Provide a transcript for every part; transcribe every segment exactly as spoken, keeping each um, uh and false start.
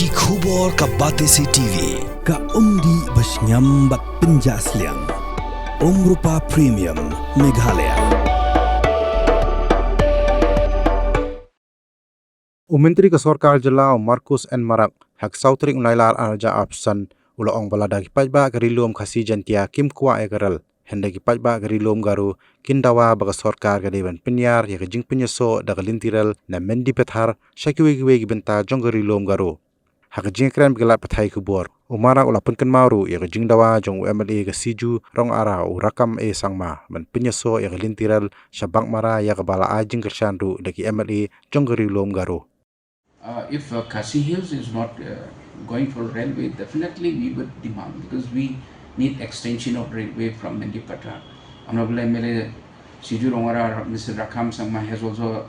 Ki khubor ka Batesi T V, ka umdih ba shngiam bad pynjah sliang. Umrupa Premium, Meghalaya. U Myntri ka Sorkar Jylla u Marcuise N Marak, ha ka saw tarik u Nailar arhajar arphew san, u la ong ba lada ki paidbah ka Ri Lum Khasi Jaintia kim kwah ïa ka rel, hynrei ki paidbah ka Ri Lum Garo kin dawa ba ka sorkar ka dei ban pynïar ïa ka jingpynïasoh da ka lynti rel na Mendipathar sha kiwei kiwei ki bynta jong ka Ri Lum Garo. Ha ka jingkren bad ki lad pathai khubor, u Marak u la pynkynmaw ruh ïa ka jingdawa jong u M L A ka Siju Rongara, u Rakkam A Sangma, ban pynïasoh ïa ka lynti rel sha Baghmara, ïa kaba la ai jingkyrshan ruh da ki M L A jong ka Ri Lum Garo. Uh, if uh, Khasi Hills is not uh, going for railway, definitely we would demand, because we need extension of railway from Mendipathar. Honorable M L A Siju Rongara, Mister Rakkam Sangma has also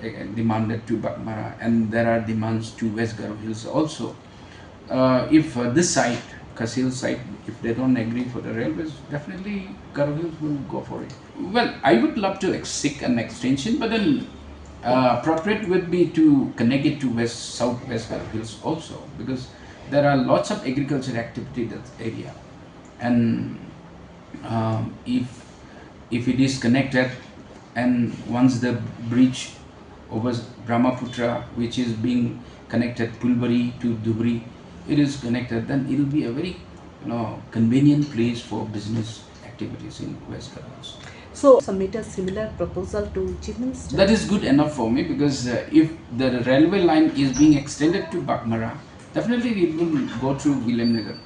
uh, demanded to Baghmara, and there are demands to West Garo Hills also. Uh, if uh, this side, Khasi Hills side, if they don't agree for the railways, definitely Garo Hills will go for it. Well, I would love to ex- seek an extension, but then uh, appropriate would be to connect it to West, South West Garo Hills also, because there are lots of agriculture activity in that area, and um, if if it is connected, and once the bridge over Brahmaputra, which is being connected Phulbari to Dhubri, it is connected, then it will be a very, you know, convenient place for business activities in West Garo Hills. So, submit a similar proposal to Chief Minister? That is good enough for me, because uh, if the railway line is being extended to Baghmara, definitely it will go through Williamnagar.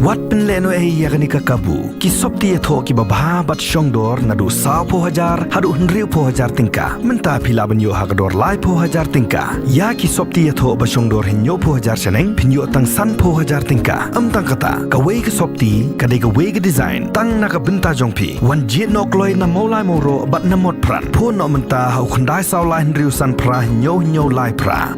Wat pynlehnohei ïa kane ka kabu. Ki sopti ïathoh kiba bha bad shongdor naduh sawphew hajar haduh hynriewphew hajar tyngka. Mynta phi lah ban ïoh ha ka dor laiphew hajar tyngka. Ïa ki sopti ïathoh ba shongdor hynñiewphew hajar shaneng, phin ïoh tang sanphew hajar tyngka. Ym tang kata, kawei ka sopti ka dei kawei ka design, tang na ka bynta jong phi. Wan jied noh kloi na Mawlai Mawroh bad na Motphran. Phone noh mynta ha u khyndai saw lai hynriew san phra hynñiew hynñiew lai phra.